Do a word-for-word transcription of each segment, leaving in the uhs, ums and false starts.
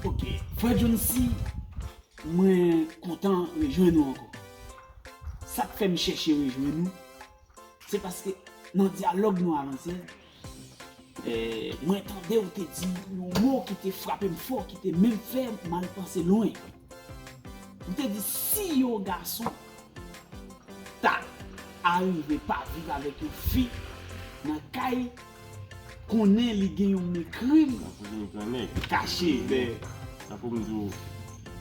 Ok, frè Johncy, mwen kontan rejwenn ou ankò. Sa k fè m chèche rejwenn ou, se paske nan dyalòg nou avantyè, eh, mwen tande ou te di yon mo ki te frape m fò, ki te menm fè m al panse lwen. Ou te di si yon gason ta arive pa viv avèk yon fi nan kay, konnen li gen yon mekrim kache dèyè. Tankou m di w,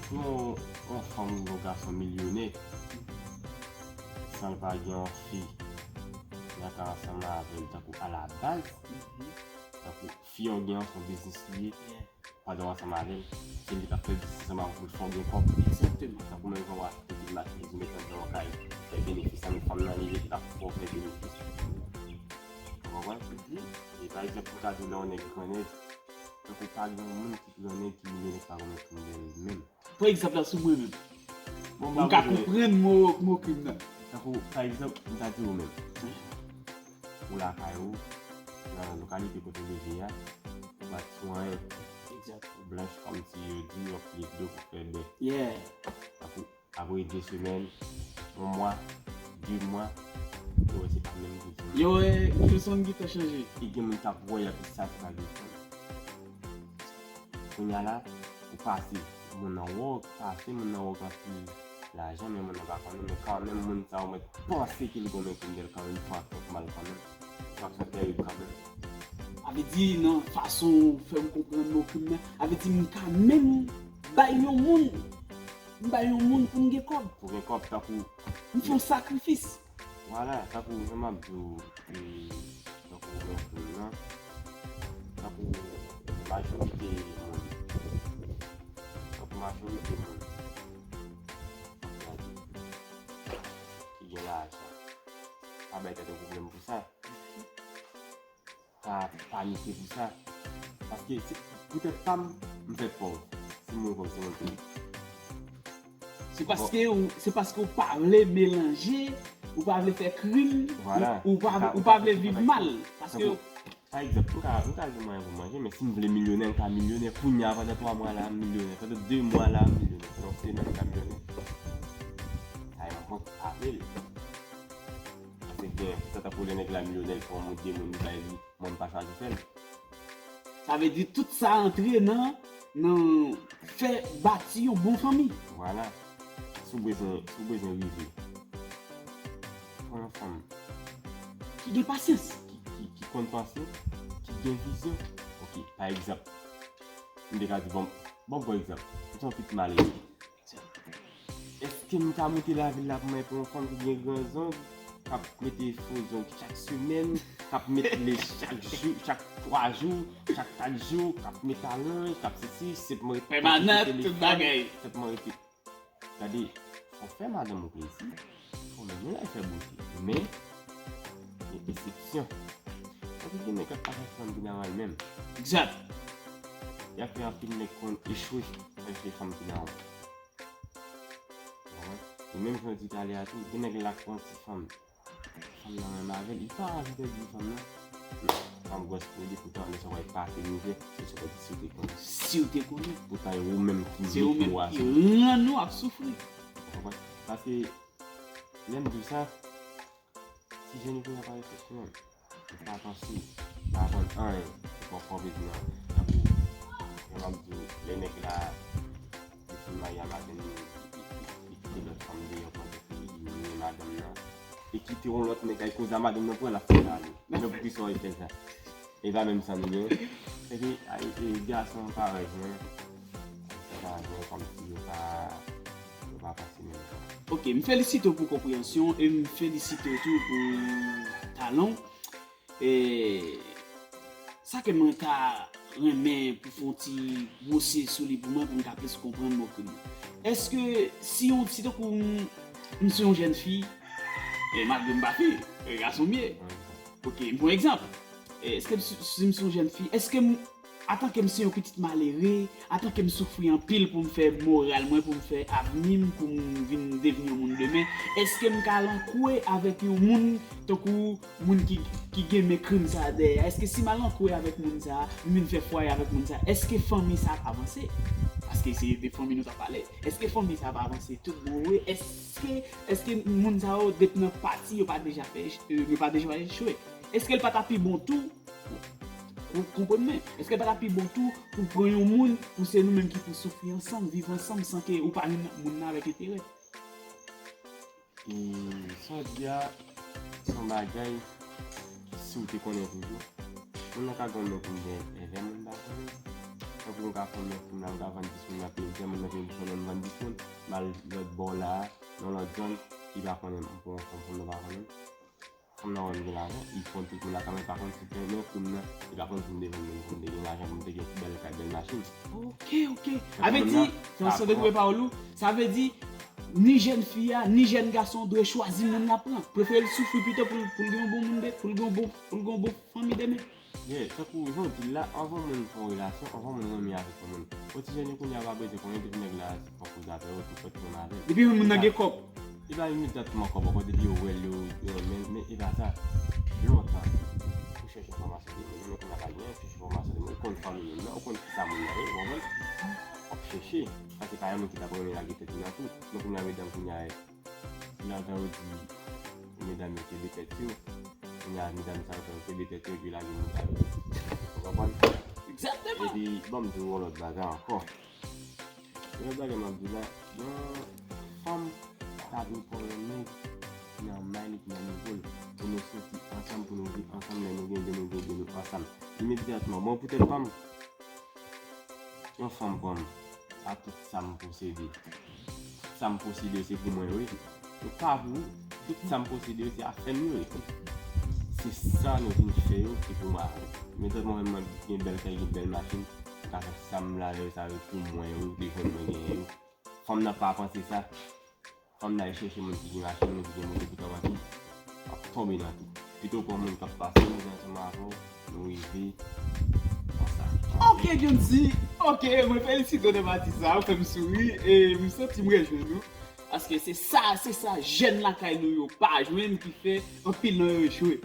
si yon, yon fanm oubyen yon gason milyonè, san l pa gen yon fi nan kay ansanm avè l, tankou alabaz, tankou fi an gen yon biznis li ye, pandan w ansanm avè l, se li k ap fè biznis ansanm avè w pou l fè w gen kòb. Egzakteman. Tankou menm jan w ap mete matris, ou mete anndan yon kay, fè benefis, sa menm fanm nan li rete l ap fè w fè benefis. Ou konprann? E pa egzanp, pou ta di w lè yon nèg grannèg, tankou pa gen yon moun ki grannèg ki milyonè ki pa konn okenn bèl menm. Pran egzanp la sou mwen menm. Bon, m ka konprann mo, mo krim nan. Tankou, pa egzanp, m ta di ou menm. Ou lakay ou, nan lokalite kote w leve a, ou pa t sou anyen. Egzak. Ou blanch kòmsi yo di, w ap pile dlo pou fè bè. Yeah. Tankou, apre de semèn, yon mwa, de mwa, yo wè se pa menm Gilson. Yo wè Gilson gentan chanje. E gen moun k ap wè y ap di sa se pa Gilson. Kounye a la, ou pase, moun nan wè w pase, moun nan wè w gen anpil lajan, men moun nan pa konnen, men kanmenm moun sa ou mèt panse ke l gen yon men kriminèl kanmenm, yon aksyon mal kanmenm, yon aksyon terib kanmenm. Sa vle di, nan fason ou fè m konprann mo krim nan, sa vle di m ka menm bay yon moun, m bay yon moun pou m gen kòb. Pou gen kòb, tankou m fè yon sakrifis. Vwala, tankou jan m ap di w, e, tankou men krim nan, tankou majorite moun, tankou majorite moun, ki gen lajan, pa bay tèt yo pwoblèm pou sa. Pa panike pou sa. Paske se, poutèt pa m, m fèk pòv. Si m wè pòv, se mwen ki. Se paske ou, se paske ou pa vle melanje, ou pa vle fè krim, ou, ou pa, ou pa vle viv mal. Paske. Pa egzanp, m ka, m ka jwenn mwayen pou manje, men si m vle milyonè, m ka milyonè kounye a, pandan twa mwa la, m milyonè, pandan de mwa la, m milyonè, pandan yon semèn, m ka milyonè. Sa yon kont avil. Paske gen, sa tankou lè nèg la milyonè, l pran moun, de moun, li bay li, mwen m pa chwazi fè l. Sa vle di tout sa antre nan, nan fè bati yon bon fanmi. Vwala. Si w bezwen, si w bezwen rive, pran yon fanm. Ki gen pasyans. Ki, ki, ki konn panse, ki gen vizyon. Ok, pa egzanp, m te ka di, bon, bon, bon egzanp, m se yon pitit malere. Èske m ka moute lavil la pou mwen pran yon fanm ki gen gran zong, k ap mete fo zong chak semèn, k ap mete lech chak jou, chak twa jou, chak kat jou, k ap mete alanj, k ap sesi, sèlman rete pèmanant, tout bagay. Sèlman rete. Gade, fò w fè madanm ou plezi, fò w mennen l al fè bote. Men, gen eksepsyon. Paske gen nèg k ap pa fè fanm ki nòmal menm. Egzak. Y ap fè anpil nèg konn echwe chèche fanm ki nòmal. Ou konprann? E menm jan w di talè a tou, gen nèg la k pran ti fanm. Fanm nan renmen avè l, li pa anvi pèdi fanm nan. Non, fanm gwòs pou li, poutan lè sa w ap pase mizè, se sou kont si w te konnen. Si w te konnen. Poutan e ou menm ki mete w a sou. Se ou menm ki rann ou ap soufri. Ou konprann? Paske, lè m di w sa, ti jèn yo kounye a pa reflechi menm. Yo pa panse, yo pa aprann anyen. Yo poko bezwen nan, nan kou. Jan m ap di w, lè nèg la, li fin marye a madanm li, li, li, li kite lòt fanm deyò pandan ke li renmen madanm nan. Li kite yon lòt nèg al koze a madanm nan pou l ap fè l ale. Men poukisa w fè sa? E pa menm san nou gen. Se ke, a, e, e, gason parèy, men. Gason parèy, men kòmsi yo pa, yo pa panse menm jan. Ok, m felisite w pou konpreyansyon e m felisite w tou pou talan w. E sa ke mwen ta renmen pou fè yon ti gwose sou li pou mwen, pou m ka plis konprann mo krim nan. Èske si yon, si tankou m, m se yon jèn fi, e malgre m pa fi, e gason m ye. Ok, m pran egzanp. E èske m, si m se yon jèn fi, èske m, Antanke m se yon pitit malere, antanke m soufri anpil pou m fè moral mwen, pou m fè avni m, pou m vin devni yon moun demen, èske m ka al an kouwe avèk yon moun tankou moun ki, ki gen men krim sa a dèyè a? Èske si m al an kouwe avèk moun sa a, m vin fè fwaye avèk moun sa a, èske fanmi sa a ap avanse? Paske se de fanmi nou t ap pale. Èske fanmi sa a ap avanse tout bon vre? Èske, èske moun sa yo, depi nan pati, yo pa deja fè, yo pa deja echwe? Èske l pa ta pi bon tou Ou konprann mwen? Èske l pa ta pi bon tou pou pran yon moun, pou se nou menm ki pou soufri ansanm, viv ansanm, san ke ou pa jwenn moun nan avèk enterè? E sa w di a, se yon bagay ki si w te konnen toujou, moun nan ka gen yon men pou l dèyè, dèyè moun pa konnen. Tankou m ka fè yon men pou m la, m ka vann dis moun, m ap peye dèyè moun nan, peye moun nan, m vann dis moun, m al lòt bò la, nan lòt zòn, li pa konnen m, pou yon fanm, fanm nan pa konnen m. Fanm nan wè m gen lajan, li konn tout moun lakay mwen, li pa konn si te men krim nan, li pa konn si m te vann moun pou m te gen lajan, pou m te gen bèl kay, bèl machin. Ok, ok. Sa vle di, san, san detounen pawòl ou, sa vle di, ni jèn fi a, ni jèn gason dwe chwazi moun l ap pran. Prefere l soufri pito pou l, pou l gen yon bon moun de, pou l gen yon bon, pou l gen yon bon fanmi demen. Yeah, tankou jan w di l la, anvan moun fè yon relasyon, anvan moun renmen avèk yon moun, o ti jèn yo kounye a pa bezwen konnen depi nèg la pran poz avè w, tou fèt renmen avè l. Depi moun nan gen kòb. E pa imedyatman kòb ankò, depi yo wè l, yo, yo renmen l, men e pa sa. Lontan, ou chèche enfòmasyon de moun, men kounye a pa gen, ou chèche enfòmasyon de moun, ou konn fanmi moun nan, ou konn kisa moun nan ye, ou konprann? W ap chèche, paske pa yon moun ki t ap renmen lage tèt li nan tou. Men kounye a medam kounye a, Nan tan yo di medam yo kenbe tèt yo, kounye a medam sa yo fè yo kenbe tèt yo epi lage moun sa yo. Ou konprann? Egzakteman! Epi ban m di w yon lòt bagay ankò. Yon lòt bagay m ap di w la, yon fanm pa dwe pran yon nèg ki nan may li, ki nan nivo l, pou nou soti ansanm, pou nou viv ansanm, lè nou gen byen, nou gen byen nou ansanm. Imedyatman, mwen poutèt pa m, yon fanm pran m, a tout sa m posede. Tout sa m posede yo se pou mwen yo ye. Yo pa pou ou, tout sa m posede yo se afè m yo ye. Se sa nou vin fè yo ki pou mwen avè w. Men tèt mwen menm mwen gen bèl kay, gen bèl machin, m ka fè sa m vle avè yo, sa yo pou mwen yo, yo te jwenn mwen genyen yo. Fanm nan pa panse sa. Fanm nan al chèche moun ki gen machin, moun ki gen moto pou travay tou, w ap tonbe nan tou. Pito w pran moun k ap pase, nou ansanm avè w, nou rive konsa. Ok, Johnzy, ok, mwen felisite w de pati sa, ou fè m souri, e m santi m rejwenn ou. Paske se sa, se sa jèn lakay nou yo pa jwenn ki fè anpil nan yo echwe.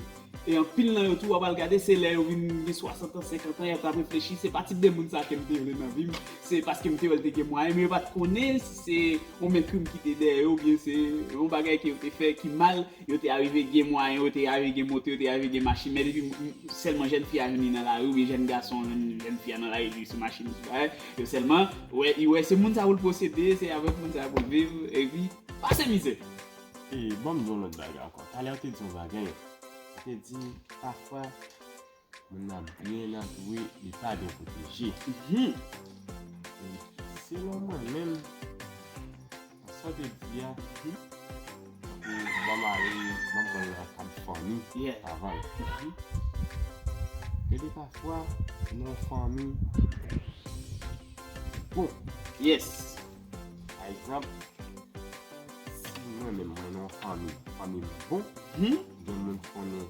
E anpil nan yo tou, w ap al gade, se lè yo vin gen swasant an, senkant an, y ap ap reflechi, se pa tip de moun sa ke m te vle nan vi m. Se paske m te wè l te gen mwayen, men yo pa t konnen si se yon men krim ki te dèyè yo, oubyen se yon bagay ke yo te fè ki mal, yo te arive gen mwayen, yo te arive gen moto, yo te arive gen machin, men depi m, m, sèlman jèn fi a jwenn li nan lari, oubyen jèn gason a jwenn jèn fi a nan lari, li sou machin, li sou bagay, yo sèlman wè, li wè se moun sa pou l posede, se avèk moun sa pou l viv, epi pase mizè. E ban m di w yon lòt bagay ankò. Talè w te di yon bagay. Ou te di, pafwa, moun nan byen antoure, li pa byen pwoteje. Mhm. E selon mwen menm, sa w te di a, mhm, e ban m ale, ban m pran l nan kad fanmi, yeah, avan. Mhm. Gen de pafwa, nan yon fanmi, bon. Yes. Pa egzanp, si mwen menm mwen nan yon fanmi, fanmi m bon, hmm, gen moun ki konnen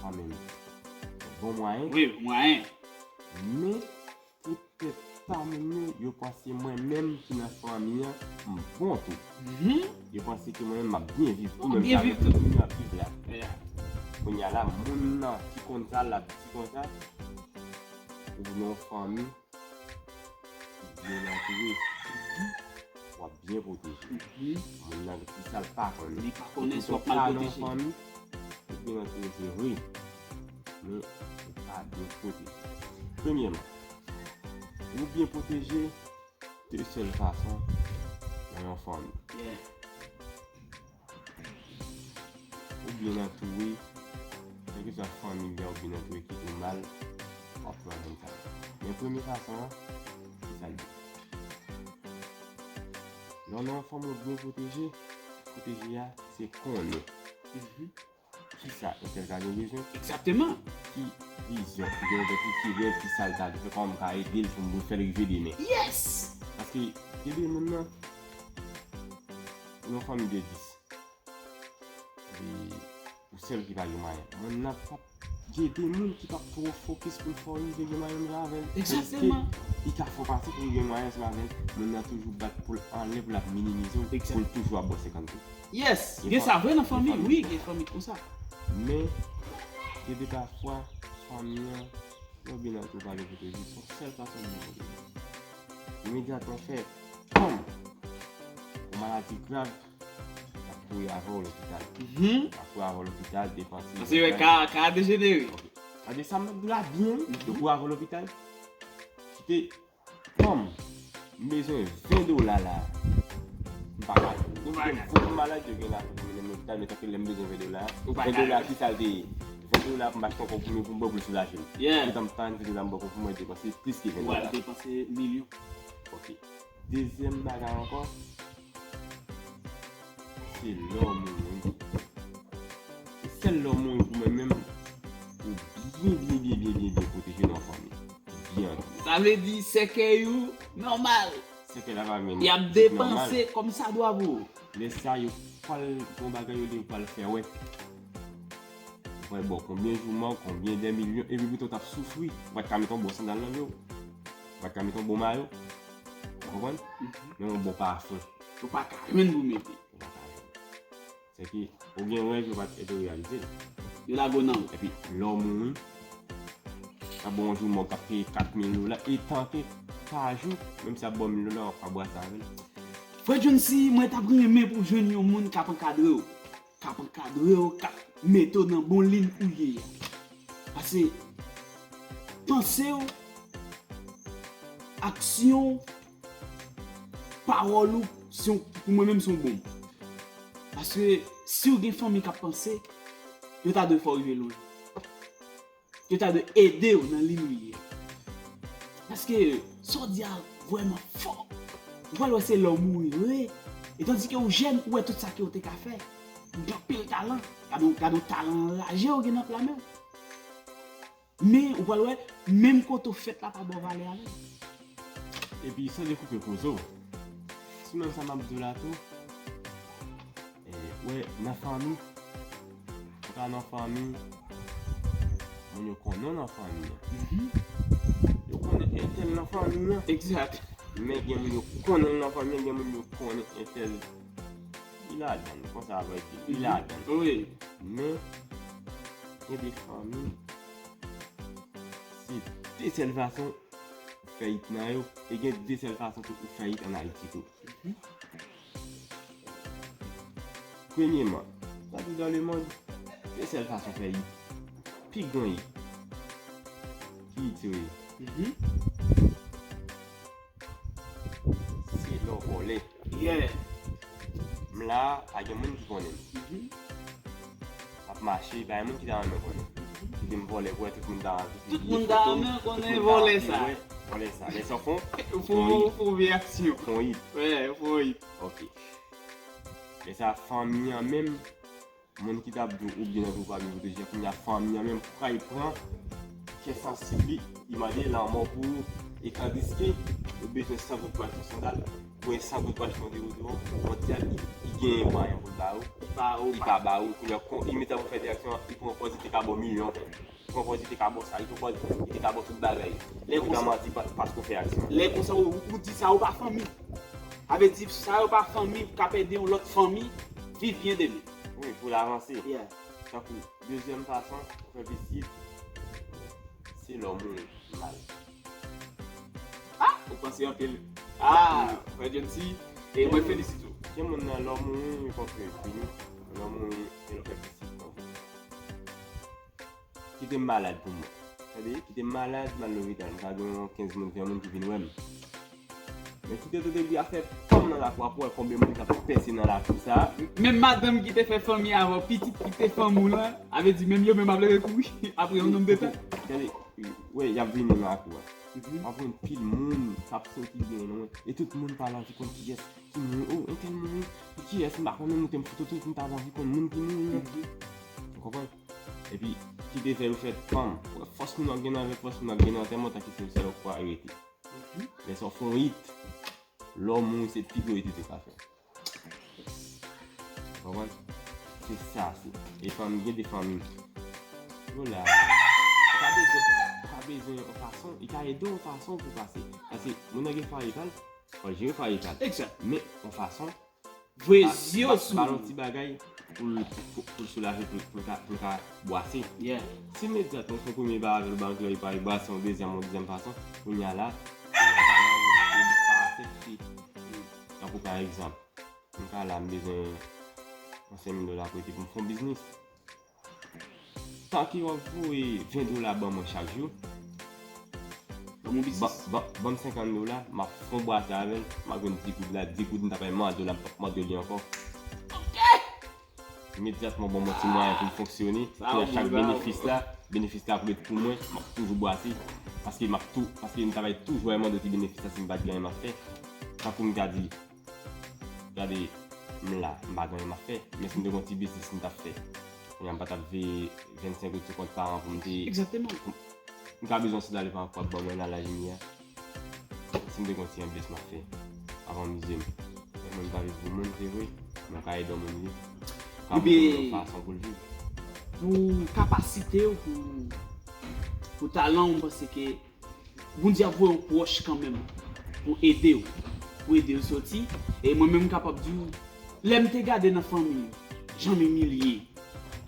fanmi m bon mwayen. Wi, mwayen. Men, petèt pa moun yo, yo panse mwen menm ki nan fanmi an, m bon tou. Mhm. Yo panse ke mwen menm m ap byen viv tou, menm jan moun yo ap viv la. Yeah. Kounye a la, moun nan ki konn sa, l ap di konsa, ou nan yon fanmi, byen antoure, w ap byen pwoteje. Mhm. Moun nan ki sa l pa konnen. Li pa konnen si w ap mal pwoteje. Ou byen antoure, se vre, men ou pa byen pwoteje. Premyèman, ou byen pwoteje de sèl fason nan yon fanmi. Yeah. Ou byen antoure, kèlkeswa fanmi w oubyen antoure kit ou mal, w ap pran moun sa. Men premye fason an, se sa l ye. Lè w nan yon fanmi w byen pwoteje, pwoteje a, se konnen, mhm, kisa entèl ka gen bezwen. Egzakteman. Ki vizyon, ki gen objektif, ki rèv, kisa l ta dwe fè, kòman m ka ede l pou m fè l rive demen. Yes! Paske, gen de moun nan, ou nan yon fanmi de dis. E ou sèl ki pa gen mwayen. Moun nan p ap Gen de moun ki p ap twò fokis pou l fè w rive gen mwayen menm jan avè l. Egzakteman. Li ka fè w pase pou l gen mwayen ansanm avè l. Moun nan toujou bat pou l anlè, pou l ap minimize w, pou l toujou ap ba w senkant kou. Yes, gen sa vre nan fanmi, wi, gen fanmi konsa. Men, gen de pafwa, fanmi an, yo byen nan tou pale pou toujou, se yon sèl fason moun nan rive. Imedyatman fè, pam! Yon maladi grav, l ap kouri avè w lopital. Mhm. L ap kouri avè w lopital, depanse. Paske wè ka, ka dejenere. Ok. Gade sa m ap di w la byen, wi. Mhm. Yo kouri avè w lopital. Kite, pam, m bezwen ven dola la. M pa ka. Ou pa ka. Fòk m malad, yo gen la pou m mennen m lopital, men tanke lè m bezwen ven dola. Ou pa ka. Ven dola, ki sa l te ye? Ven dola pou m achte yon konprime pou m bwè pou l soulaje m. Yeah. Gentan m tann ven dola m bwè konprime, mwen depanse plis ke ven dola. Ou al depanse milyon. Ok. Dezyèm bagay ankò, se lè w mouri. Se sèl lè w mouri pou mwen menm, ou byen, byen, byen, byen, byen, byen pwoteje nan fanmi. Byen antoure. Sa vle di sèkèy ou nòmal. Sèkèy la pa menm. Y ap depanse kòmsadwa pou ou. Lè sa yo pral gon bagay yo di yo pral fè wè. Wè, bon, konbyen jou mò, konbyen dè milyon, epi poutan w t ap soufri, ou pa t ka met yon bon sandal nan pye w, ou pa t ka met yon bon mayo, ou konprann? Mhm. Men yon bon pafen. Ou pa ka jwenn pou mete. Ou pa ka jwenn. Se ke, ou gen rèv, yo pa t ede w reyalize l. Yo lage w nan wout. Epi, lè w mouri, ap ba w yon jou mò k ap peye kat mil dola, e tanke pa jou, menm si ap ba w mil dola, w ap ka brase avè l. Frè Johncy, mwen t ap renmen pou w jwenn yon moun k ap ankadre w. K ap ankadre w, k ap mete w nan bon liy ou ye a. Paske panse w, aksyon w, pawòl ou, se yon, pou mwen menm, se yon bonm. Paske si w gen fanmi k ap panse, yo ta dwe fè w rive lwen. Yo ta dwe ede w nan liy ou ye a. Paske sa w di a vrèman fò. Ou pral wè se lè w mouri vre. E tandike ou jèn, ou wè tout sa ke w te ka fè. Ou gen anpil talan. Gade w, gade w talan anraje ou gen nan pla men w. Men ou pral wè, menm kote w fèt la pa ba w valè avè l. Epi san dekoupe koze w, sou menm sa m ap di w la tou, e, wè, nan fanmi, ou ka nan fanmi, moun yo konnen w nan fanmi an. Mhm. Yo konnen entèl nan fanmi an. Egzak. Men gen moun yo konnen l nan fanmi an, gen moun yo konnen entèl li ladan l, konsa a vrè di, li ladan l. Wi. Men, gen de fanmi, se de sèl fason ou fè it nan yo, e gen de sèl fason tou ou fè it ann Ayiti tou. Mhm. Premyeman, nan tout dan lemonn, de sèl fason fè it, pi gran it. Ki it yo ye? Mhm. Se lè w vòlè. Yeah. M la, pa gen moun ki konnen m. Mhm. M ap mache, pa gen moun ki ta renmen konnen m. Epi m vòlè, pou wè tout moun ta anvi pi foto, tout moun ta renmen konnen vòlè sa. Vòlè sa. Lè sa w fè yon, ou fè yon vye aksyon. Fè yon it. Wè, ou fè yon it. Ok. Lè sa, fanmi an menm, moun ki t ap di w oubyen nan gwo pa byen pwoteje, kounye a fanmi an menm pral pran kè sansib li, li mande lanmò pou ou. E tandiske ou bezwen san goud pou achte yon sandal, oubyen san goud pou achte yon deodoran, on tel, li, li genyen mwayen pou l ba ou, li pa ba ou, kounye a, kon, li mete pou fè de aksyon, li pran pòz li te ka ba w milyon. Li pran pòz li te ka ba w sa, li pran pòz li te ka ba w tout bagay. Li kontan manti pa-, paske w fè aksyon. Lè konsa, ou, ou di sa yo pa fanmi. Sa vle di sa yo pa fanmi k ap ede yon lòt fanmi viv byen demen. Wi, pou l avanse. Yeah. Tankou, dezyèm fason pou fè pitit, se lè w mouri mal. Ah, ou panse anpil. Ah, frè Johncy, e mwen felisite w. Gen moun nan lè w mouri, yo kontre fini. Lè w mouri, se lè w fè pitit kontre. Kite m malad pou mwen. Tande, kite m malad, m al lopital, m ka gen yon kenz moun, ven moun ki vin wè m. Men kite tande li a fè pam nan lakou a pou wè konbyen moun k ap pèse nan lakou sa. Menm madanm ki te fè fanmi avè w, pitit ki te fanmi w lan, a vle di menm yo menm ap leve kouri apre yon nonm de tan. Tande, wè, y ap vini nan lakou a. Mhm. W ap wè anpil moun k ap soti byen lwen. E tout moun pral anvi konn kiyès ki mouri. Oh, entèl mouri. Kiyès, m pa konnen, moute m foto tout, m ta anvi konn moun ki mouri an. Mhm. Ou konprann? Epi, kite fè yo fè pam. Fòs moun w ap gen nan avèk fòs moun w ap gen nan antèman, tanke se yo sèl ou kwè rete. Mhm. Lè sa w fè yon hit, lè w mouri, se pi gwo hit ou te ka fè. Ou konprann? Se sa, se. E fanmi, gen de fanmi. Yo la. bezwen, ou ka bezwen yon fason, li ka ede w yon fason pou pase. Paske moun nan gen fwaye pa l, fò l jere fwaye pa l. Exact. Men yon fason, Voye ba- zye ba- w sou ba l yon ti bagay pou l pou- pou l soulaje, pou l- pou l ka- pou l ka bwase. Yeah. Si imedyatman ou fè yon premye bagay avè l, ou ba l yon ti bagay, bwase yon dezyèm, yon dezyèm fason, kounye a la, ou pa aksepte. Tankou pa egzanp, m ka la, m bezwen yon senk mil dola prete pou m fè yon biznis. Tanke w ap voye ven dola ban mwen chak jou, Ban m yon biznis. ban ban- ban m senkant dola, m ap fè yon bwase avè l, m ap jwenn di goud la, di goud m ta pral mande w la, m p ap mande w li ankò. Imedyatman ban mwen ti mwayen pou m fonksyone, Sa pou ou chak bon, bravo. benefis la, benefis la ap ret pou mwen, m ap toujou bwase, paske m ap tou, paske m ta pral toujou mande w ti benefis la si m pa t gen anyen m ap fè. Tankou m ka di, gade, m la, m pa gen anyen m ap fè, men si m te gen yon ti biznis m t ap fè, kounye a m pa t ap veye vennsenk goud sou kont paran pou m te Exactement. M ka bezwen sèl ale pa rapò ak ban mwen nan laj m ye a. Si m te gen yon ti envestisman fè, ap anmize m. Mwen m pa viv pou moun, se vre, men m ka ede yon moun viv. M ka Ebyen, montre l yon fason pou l viv. Pou kapasite w, pou, pou talan w, m panse ke Bondye ap voye yon pwòch kanmenm pou ede w, pou ede w soti. E mwen menm m kapab di w, lè m te gade nan fanmi m, jan m imilye,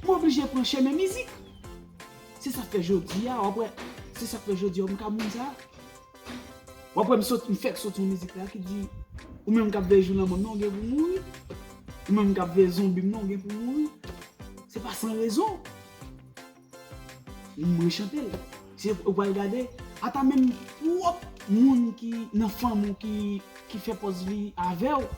m oblije pran chemen mizik. Se sa k fè jodi a, w ap wè, se sa k fè jodi a, m ka moun sa. W ap wè m sot, m fèk soti yon mizik la ki di, ou menm k ap veye jou lanmò m nan, ou gen pou mouri. Ou menm k ap veye zonbi m nan, ou gen pou mouri. Se pa san rezon. Mwen chante l. Se ou pral gade, ata menm pwòp moun ki nan fanmi w ki, ki fè pòz li avè w,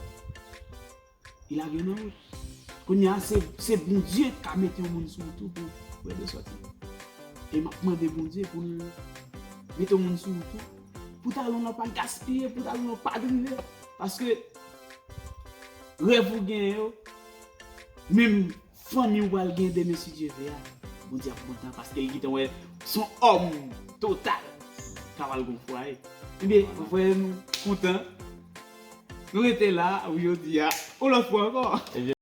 li lage w nan wout. Kounye a, se, se Bondye k ka mete yon moun sou wout ou pou, pou ede w sòti. E m ap mande Bondye pou l mete yon moun sou wout ou. Pou talan w pa gaspiye, pou talan w pa drive. Paske rèv ou genyen yo, menm fanmi w pral gen demen si Dye ve a, Bondye ap kontan paske l gentan wè s on òm total k ap al gon fwaye. Ebyen, frè m, kontan. Nou rete la, wi, jodi a, yon lòt fwa ankò.